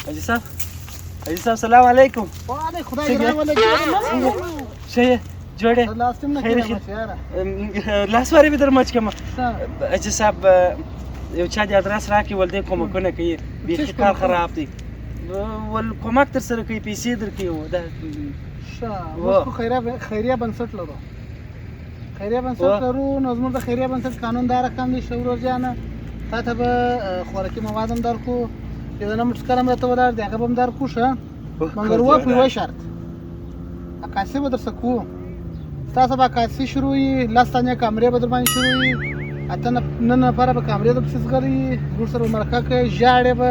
حاجي صاحب، حاجي صاحب، سلام علیکم. وعلیکم، خدای دې راولي. ښه یې؟ جوړ یې؟ لاس دې نه خیر. کړم خیر. یاره. لاس وارې به در مچ کړم. حاجي صاحب، یو چا دې ادرس راکړي، ول دې کومکونه کوي، بیخي څه کار کومکونه؟ خراب دی، ول کومک در سره کوي، پیسې درکوي دا. ښه، موږ خو خیریه بنسټ لرو، خیریه بنسټ لرو. نو زموږ د خیریه بنسټ قانون دا رقم دی چې ورور جانه، تا ته به خوراکي مواد هم درکو، یو دانه موټرسایکل هم راته ولاړ دی، هغه به هم درکو. ښه، مګر و په یوه شرط، عکاسي به درڅخه کوو. ستاسو به عکاسي شروع وي، 10 ثانیې کامرې به در باندې شروع وي، اته نه نفره به کامرې در پسې ځغلي، زموږ سره به مرکه کوي، ژاړې به،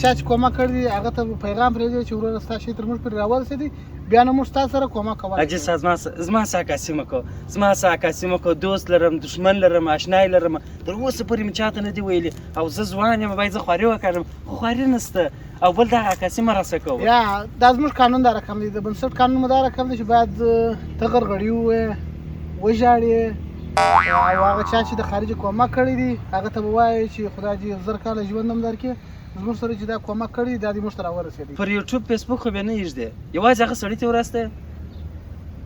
چا چې کومک کړی دی هغه ته به پیغام پرېږدي چې وروره ستا شی تر موږ پورې راورسېدی، بیا نو موږ ستا سره کومک کولی حاجي صاحب، زما څه عکاسي مه کوه، زما څه عکاسي مه کوه. دوست لرم، دښمن لرم، اشنای لرم، تر اوسه پورې مې چاته نه دي ویلي، او زه ځوان یم، باید زه خواري وکړم، خو خواري نشته. او بل دغه عکاسي مه راسه کوه. یا دا زموږ قانون دا رقم دی، د بنسټ قانون مو دا رقم دی چې باید ته غرغړي ووایې، وژاړې، او هغه چا چې د خارج کومک کړی دی هغه ته به وایې چې خدای دې 1000 کاله ژوند هم درکړي، زموږ سره چې دا کومک کړی دا دې موږ ته راورسېدی. پر یوټیوب فیسبوک خو بیا نه ایږدې، یوازې هغه سړي ته ورسته.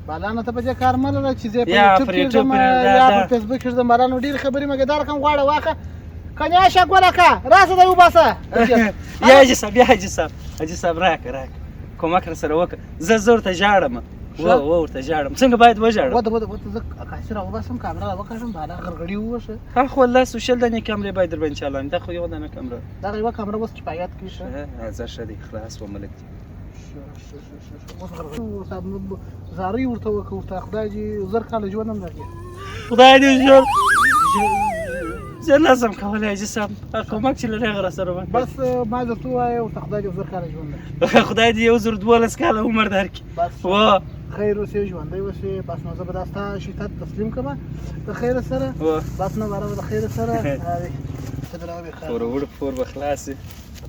بالا نه، ته په دې کار مه لره چې زه په یا یوټیوب پر کې یوټیوب ږدم یا پر فیسبوک کې ږدم. بالا نو ډېرې خبرې مه کوې، دا رقم غواړه واخه کنیا شه ګوله که راسه دی وباسه. یا حاجي صاحب، یا حاجي صاحب، حاجي صاحب راکه، راکه، کومک را سره وکړه، زه ورته ژاړم. و ورته ژاړم، څنګه باید وژاړم؟ وده وده وده، زه عکاسي راوباسم، کامره راوکاږم، بالا غرغړي ووشه. ها خو 10 او 20 دانې کمرې باید در باندې چالان، دا خو یو دانه کمره. دغه یوه کامره اوس کفایت کوي. ښه. ښه، ښه دی، خلاص و ملک دی. ښه ښه ښه ښه ښه، اوس غرغړي ورته زارۍ ورته وکړه، ورته خدای دې 1000 کاله ژوند هم درکړي. خدای دې ژوند. زه نه شم کولی حاجي صاحب، کومک چې لرې هغه راسره وکړه. بس ما درته ووایه، ورته خدای دې 1000 کاله ژوند درکړي. خدای دې 1012 کاله عمر درکړي. بس. و خیر اوسې، ژوندی اوسې. بس نو زه به دا ستا شي ته تسلیم کړم د خیره سره. و بس نو باره د خیره سره ته به راوبې. پور وړ پور به خلاص شي.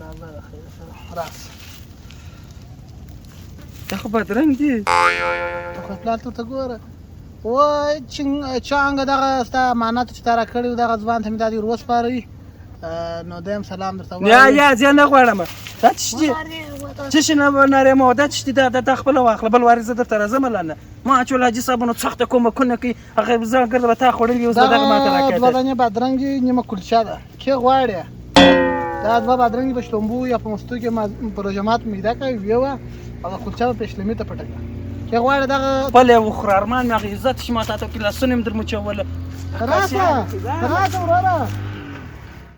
راځه د خیره سره راس. دا خو بدرنګ دي. ته خو پلار ته ګوره و چانګه، دغه ستا امانت چې تا راکړی و دغه ځوان ته مې دا دې ور وسپارئ، نو دی هم سلام درته یا وایي. یا، زه نه غواړم، دا څه دي؟ څه شي نه نارې مو، دا څه دي؟ دا خپله واخله، بل وارې زه درته راځم. لا نه، ما چې حاجي صاحب نو سخته کومکونه کوي، هغه زه ګرده به تا خوړلي، اوس به دغه ماته دغه دوه راکړې. دانې بادرنګې، نیمه کلچه ده کې غواړې، دا دوه بادرنګې په شلومبو یا په مستو کې په روژه مات میده کوي ویوه، او د کلچه به پیشلمي ته پټه کړه کې غواړې دغه. خپل یې وخوره، ارمان مې هغه عزت شي، ما تا ته لاسونه مې در مچوله. راسه راسه وروره.